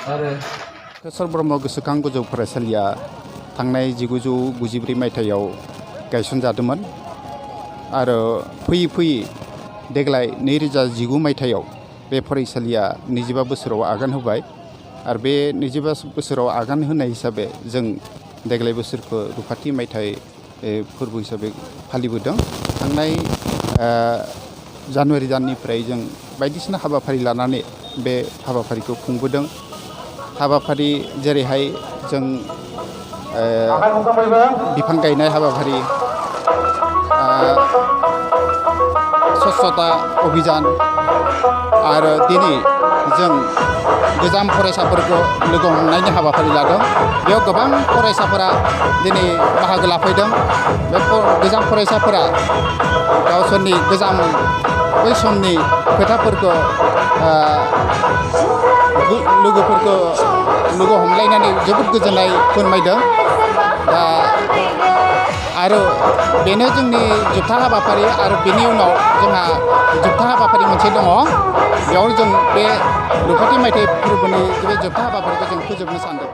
आरो केशर ब्रह्म गोसोखां गोजौ फरायसालिया थांनाय 1994 मायथाइयाव गायसनजादोंमोन आरो फैयै फैयै देग्लाय 2019 मायथाइयाव बे फरायसालिया 25 बोसोराव आगान होबाय आरो बे 25 बोसोराव आगान होनाय हिसाबै जों देग्लाय बोसोरखौ रुफाथि मायथाइ फोरबो हिसाबै फालिबोदों। थांनाय जानुवारि दाननिफ्राय जों बायदिसिना हाबाफारि लानानै बे हाबाफारिखौ खुंबोदों। हाबाफारि जेरैहाय जों बिफां गायनाय हाबाफारि, स्वच्छता अभियान आरो दिनै जों गोजाम फरायसाफोरखौ लोगो हमनायनि हाबाफारि लादों। बेयाव गोबां फरायसाफोरा दिनै बाहागो लाफैदों। बे गोजाम फरायसाफोरा गावसोरनि गोजाम बै समनि खोथाफोरखौ लोगोफोरखौ लोगो हमलायनानै जोबोद गोजोननाय फोरमायदों। आरो बेनो जोंनि जोबथा हाबाफारि आरो बेनि उनाव जोंहा जोबथा हाबाफारि मोनसे दङ। बेयाव जों बे रुफाथि मायथाइ फोरबोनि बे जोबथा हाबाफारिखौ जों फोजोबनो सानदों।